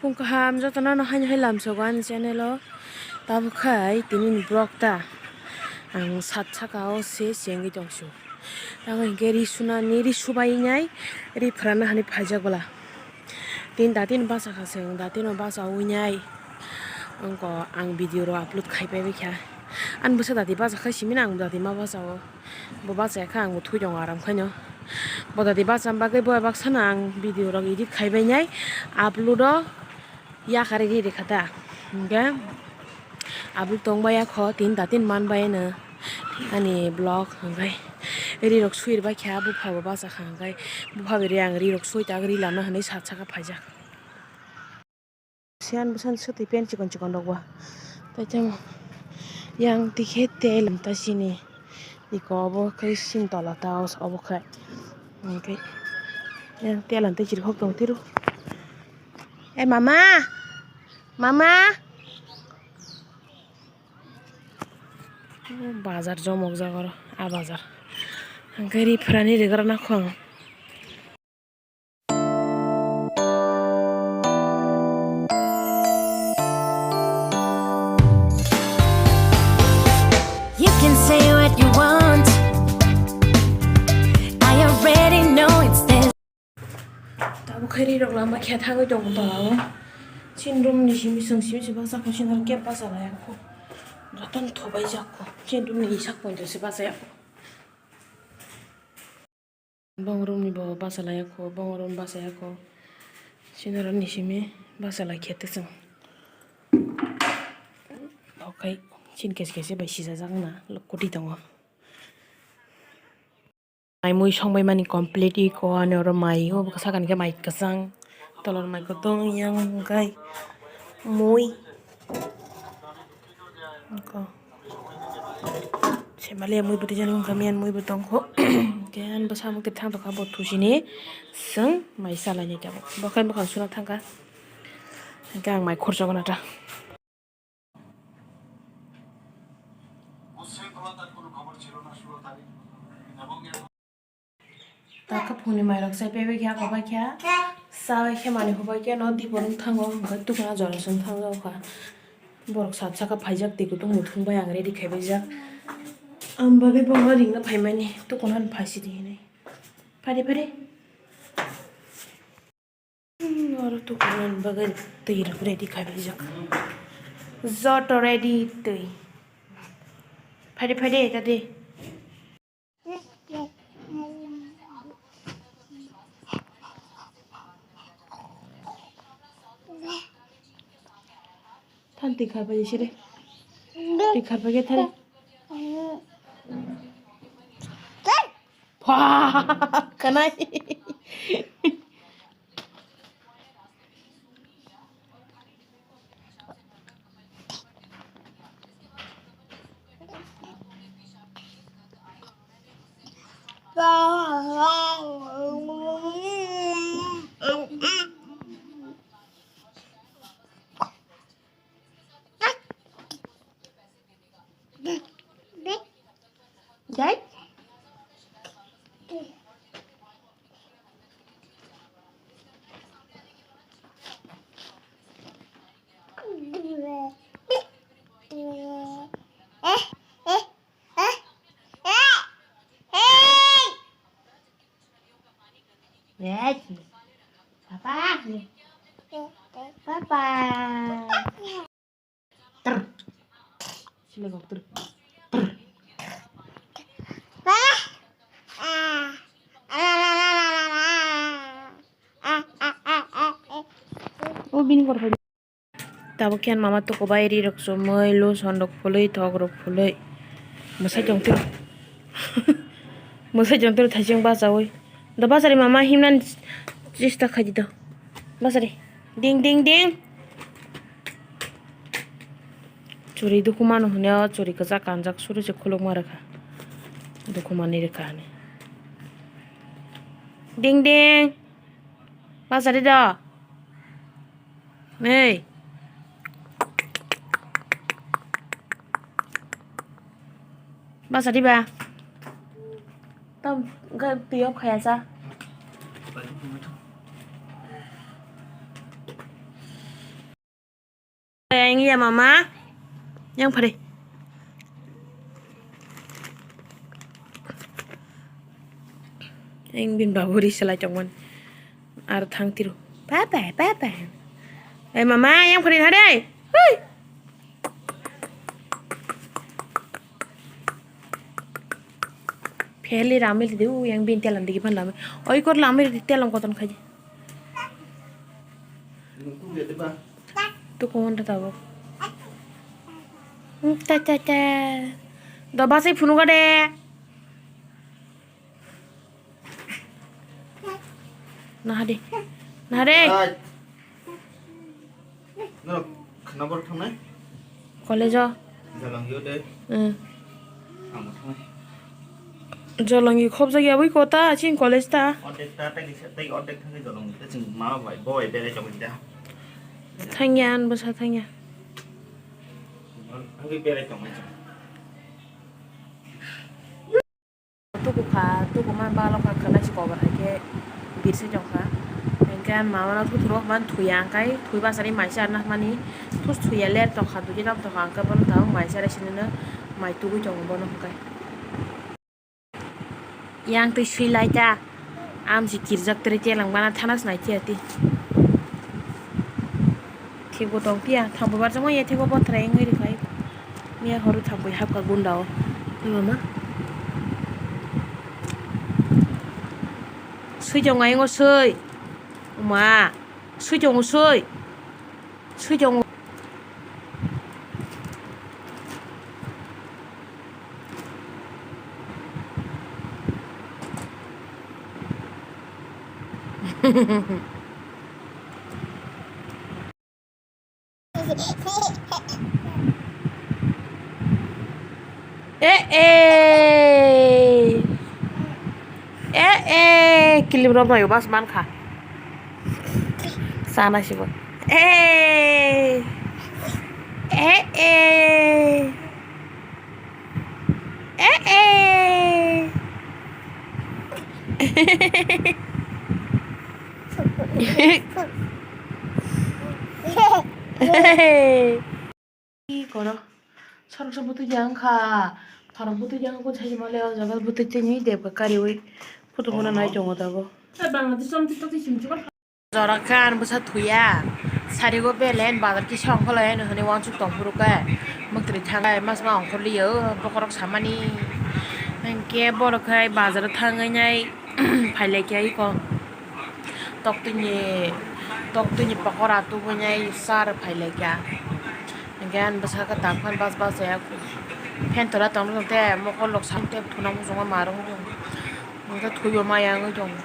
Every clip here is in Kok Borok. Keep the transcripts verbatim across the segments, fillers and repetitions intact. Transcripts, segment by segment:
Phung kaham jotono no haino hai lamsogo ani channel o. Tabuk khai tini ni vlog ta ang sat saka o se chengwi tongsu. Tamo hinkhe ri sunani, ri subai nai, ri phrana hani phaijak bwla. Tini datino bachakha chwng, datino bachawi nai. Wngkha ang video rok upload khai pai kha. Ani bwsa dati bachakhai simi no ang dati ma bachao. Bo bachaya kha, ang bo thwi tongo aram khaino. Bo dati bacham bagwi bo baksa no ang video rok edit khai bai nai, upload o yakarwi ri rikha ta. Hinkhe upload tong bai yakho, tin ta tin man bai no ani vlog, hinkhe ri rok sui rwbai kha, bupha bo bachakha, hinkhe bupha bai ri ang ri rok sui ta ri lamna hinwi sat saka phaijak. Siyan bwsani swtwi pen chikon chikon rok bo. Tai tamo yang tikhe tel ta sini. Iko obo khe sini tola ta obo khe. Hwnkhe yang tel ang tei chirikhok tong tiro. E mama! Mama! Bazar jomok jaga oro, a bazar. Hwnkhe ri phrani rigra nakho ang. You can say what you want. I already know it's this. Tabuk khe ri rok lama khe thangwi tongo tola o. Chin room ni simi song simi se bachakha, chin room khe bachalai kho. Jotono thobai jak kho. Chin room ni sak poito se bachaya kho. Bong room ni bo bachalai kho, bong room bachaya kho. Chin room ni simi bachalai khe te chwng. Okai chin kaisa kaisa bai sijajak na lok koti tongo. Mai mui songbai mani complete iko ani oro mai o bwkha sakani khe mai kwchang tolor mai kwtwng yang kai mui iko semalia mui bwtwi jani wngkha miyan mui bo tongkho khe ani bwsa mukti thang tongkha bo thusini chwng mai salaini tabuk bo khe bwkhang suna thangkha hwnkhe ang mai khorchogna ta. Takha phungni mairok chai paibai khe, ako bai khe, chabai khe manwi hubai khe, no dibor wng thango, hwnkhe tukuna jora se wng thang jago kha. Borok sat saka phaijak, twi kutung muthung bai ang ready khai baijak. Ang bagwi bo ma ringna phaimani, tukuna han phai sidi hinwi. Phari phari. Hmm, oro tukuna bagwi twi rok ready khai rijak. Joto ready twi. Phaidi, phaidi, tadi. Than twi kharbai siri. Twi kharbai khe thari. Pha! Kanai. Dai. Yes. Papa. Papa. Ter. Sila kok ter. Ter. O bini kor. Tabuk khe mama tukubai ri rok chumui, lotion rok phului, thok rok phului. Mwsai tong tiro. Mwsai tong tiro thaising bachaui. Do bachari mama himnani chesta khaidi do. Bachari. Ding ding ding. Churi dukhumano hwnwi o churi kwchak kanjak suru se khulukma rwkha. Dukhumani rwkha hwnwi. Ding ding. Bachari do. Nei. Bachari ba. Tam ga twi off khaya cha. Yang ya mama. Yang pare. Yang bin babu ri selai tongman. Ar thang tiru. Papa, papa. Eh mama, yang pare na dai. Hui. Pheli ramil di u yang bin telan digi phan lamil. Oi kor lamil di telan koton khaji. Tukuman ta tabuk. Hmm, ta ta ta. Do basai phunu ga de. Nahade. Nahade. Ai. Norok khwna borok thangnai? College o. Jolongyo de. Hmm. Angbo thangnai. Jolongyo khobjak ya bai kota chini college ta. Ordek ta tei kisa tei ordek thangwi jolongyo ta chwng mama bai bo bai berai tongwi da. Thangya an bwsa thangya. Thangwi berai tongwi chwng. Tuku kha, tuku man balo kha, khwna si kobo hai khe birsi tong kha. Hinkhe mama no thuthuro man thuya, hinkhe thwi bachari mai se arna mani thus thuya ler tong kha, dugui tam tong kha, hinkhe bono tabuk mai se arai sini no mai tugui tongo bono hinkhe. Yang twi swi lai ta, am si kirjak teri telang bana thana se nai tiya ti. Thikbo tong piya, thangbo barjak ma ya thikbo bothrai wngwi rwkha. Miya horo thangwi hapkha gunda o. Mama. Swi tongo ayung o swi. Ma. Swi tongo swi. Swi tongo. Eh, eh. Eh, eh. Kilim rom nayo bas man kha. Sana sibo. Eh. Eh, eh. Eh, eh. Ih, kono. Sorok se butui jang kha. Pharo butui jang kha, sai male o jaga butui tini debka kariwi. Photo bono nai tongo tabuk. Jora khe ani bwsa thuya. Sarigo belen bazar kisa ongkholai hwnwi wansuk tong phuru khe. Mwktwrwi thangai mas ma ongkhorliyo bokhorok samani. Hinkhe borok khai bazaro thangwi nai phailaikha iko. Toktwini, toktwini pokora tubui nai sar phailaikha. Hinkhe ani bwsa khe tak phan bas bas ya. Phen tola tongtong tei mokol rok sam tei thuna muchungma ma rwngwi tongo. Hinkhe thuibo maya wngwi tongo.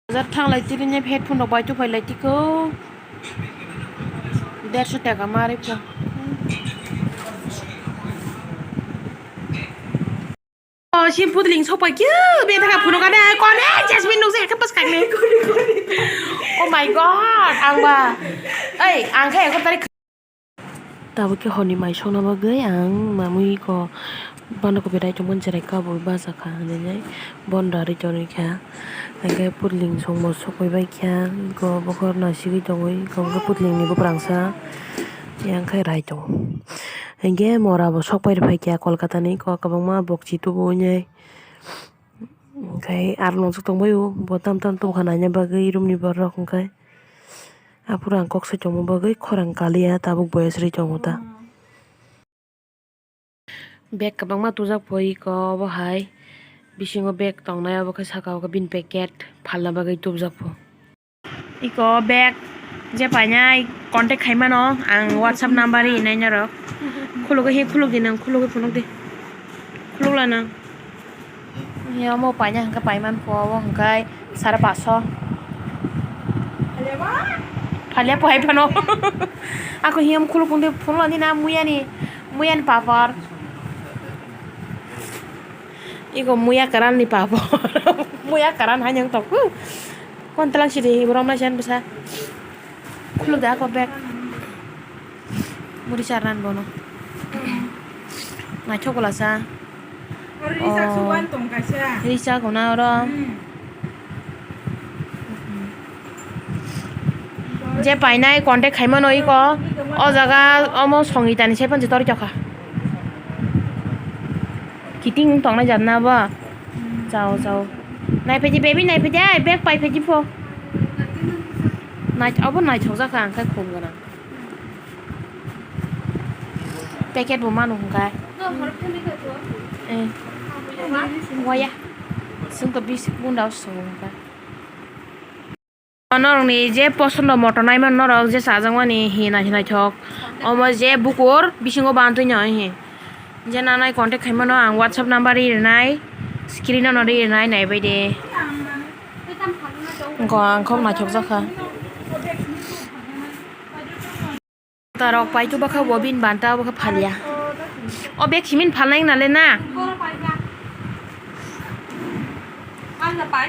Bazar thanglai tini headphone rok bai tongphai lai tiko. Derso taka ma rikha. Oh, si putling sopai khe bethaka phunukha de. Kone Jasmine nukse ekhe bwskang ni. Oh my God, ang ba. Ei, ang khe ekho tarik. Tabuk khe horni mai songna bagwi ang mamwi ko bana kopi rai tongmani cherai kabui bachakha hinwi bon rari tonwi kha. Hinkhe putling songbo sokwi bai kha, iko bokhor nasigwi tongwi, iko hinkhe putlingni buprangsa yang khe rai tongo. Hinkhe mora bo sokpai rwphai kha Kolkata ni, iko kwbangma bokchi tubu wngnai. Hinkhe aro nukjak tongbaio bo tam tam tongkha naina bagwi room ni borok hinkhe. Aphuru ang kok soi tongma bagwi khorang kaliya tabuk boyes rwi tongo ta. Bag kwbangma tubujak pho iko obo hai bisingo bag tongnai obo khe saka o khe bini packet phalna bagwi tubujak pho. Iko bag je painai contact khai mano ang WhatsApp number ri nai norok. Khulugwi hi khulugdi nang khulugwi phunukdi. Khulugla nang. Hiya omo paina hwnkhe paiman kho obo hwnkhe sare paso. Phalia pohai phano. Ako hiyam khuluk phungdi phunukla nina muyani muyani papar. Iko muya karan ni papar. Muya karan hai nyang tok. Kon telang sidi borok nai sen bwsa. Khuluk da ako bag. Muri charnan bono. Naithok bwla sa. Oro ri chak suban tong kaisa. Ri chak hona oro. Hmm. Hmm. Je painai contact khaimano iko, o jaga omo Songita ni sepan se tori tokha. Kiting wng tongnai jat na bo? Chao, chao. Nai phaidi, baby, nai phaidi, ai, bag pai phaidi pho. Nai, obo naithok jak kha, ang khe khum gwnang. Packet bo mano hwnkha. Eh. Waya. Chwng to bisi bunda o swngo hwnkha. Norokni je posondo motor naimano norok je chajakmani hi naithok naithok. Omo je bukur bisingo bantwino hi. Je nanai contact khaimano ang WhatsApp number ri rinai, screen-o no ri rinai, naibai de. Wngkha ang kok naithok jak kha. Tarok paitubakha bo bini banta bokha phalia. O bag simin phalnai nale na.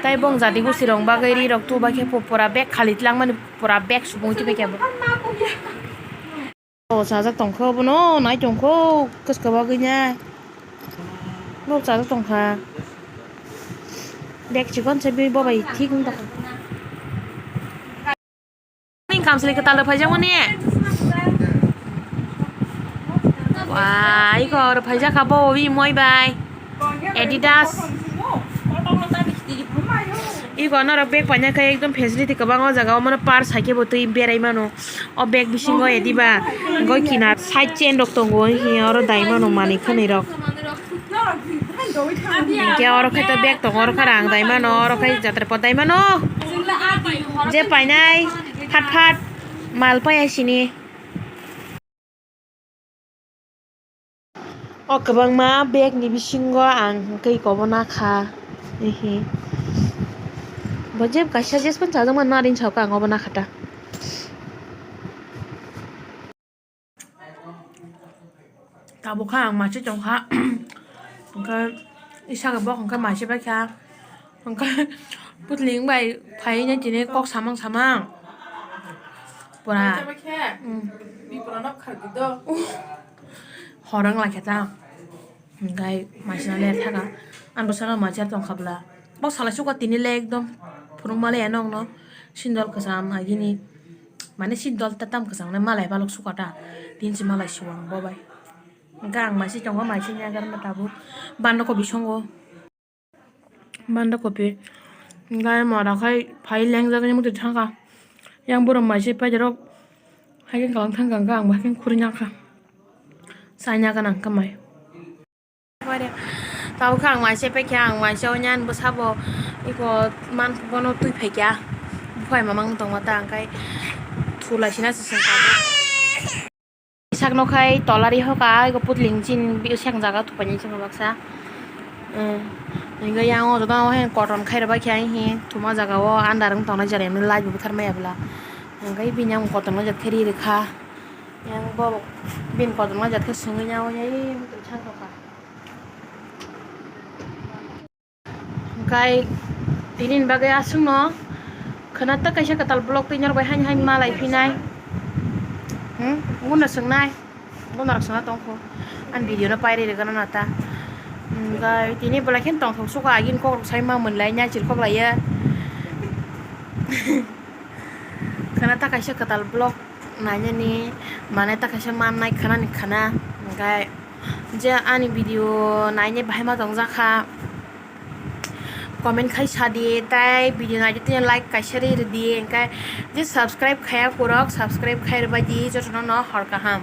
Tai bong jadi gusirong bagwi rirok tubakhe pura bag khali tlangmani pura bag subung tibai khe bo. O chajak tongkha bono nai tongkha kwchka bagwi nai. Bo chajak tongkha. Bag chikon se bo bai thik wng tongkha. Ning kamsli kwtal rw phaijak mani. Wah, iko rw phaijak kha bo wi moi bai. Adidas. Iko norok bag paina khe ekdom facility kwbang o jaga o mano purse hai khe bo twi berai mano. O bag bisingo adiba goi kinar side chain rok tongo hiya oro dai mano manwi khwnwi rok. Hinkhe oro khe to bag tongo, oro khe rang dai mano, oro khe jatra pot dai mano. Je painai phat phat mal paiya sini. O kwbangma bag ni bisingo ang hwnkhe iko obo nakha. Ehe. Bo je kaisa jespan chajakmani narin saka ang obo nakha ta. Tabuk kha ang machi tongkha. Hwnkhe isa khe bok hwnkhe machi paikha. Hwnkhe putling bai phaiwi tini kok samang samang. Pura. Machi paikha? Mm. Biprano khardi do. Hor wng lai khe ta. Hwnkhe machi no ler thaka. Ang bwsano machi tongkha bwla. Bok salai suka tini le ekdom phunukma le nokno sindol kwcham agini. Mane si dol ta tam kwchang nai malai balok suka ta. Tin si malai suang bo bai. Hwnkhe ang maisi tongo, maisi ni agar ma tabuk banda kobi songo. Banda kobi. Hwnkhe mora khai phai lengjak ni muitu thangkha. Yang borok maisi paijak rok. Hai khe kalang thangkha hwnkhe ang bo hai khe khuri nangkha. Saina gana hwnkhe mai. Tabuk khe ang maise paikha, ang maise oinyan bwsabo iko man bono twi phaikha, buphai mamang tongma ta hwnkhe thulai sina se sengkha. Sakno khai tolari hoka iko putling chin bi seng jaga thupaini chwngno baksa. Hwnkhe yang o jotono cotton khai rwbaikha hihi thuma jaga o under wng tongnai jora emni light bo bwthar maya bwla. Hwnkhe bini ang cotton no jat khe ri rwkha. Yang bo bini kotorma jat khe swngwi nyaui nyaui muitu thang tongkha. Hwnkhe tini ni bagwi aswkno khwna ta kaisa kwtal vlog twi norok bai haini haini malai phinai. Hmm? Buno swngnai. Buno rok swngna tongkho. Ani video no pairi rwgano na ta. Hwnkhe tini belai kheno tongthok suka agini kokrok sai ma mwnlai nya chirkhok laiya. Khwna ta kaisa kwtal vlog nainani, mane ta kaisa mannai khwnani khwna. Hwnkhe je ani video nainai bahai ma tongjak kha, comment khai sa di, tai video naidi tini like kaisa ri rw di, hwnkhe je subscribe khaiya borok subscribe khai rwbai di, jotono no hor kaham.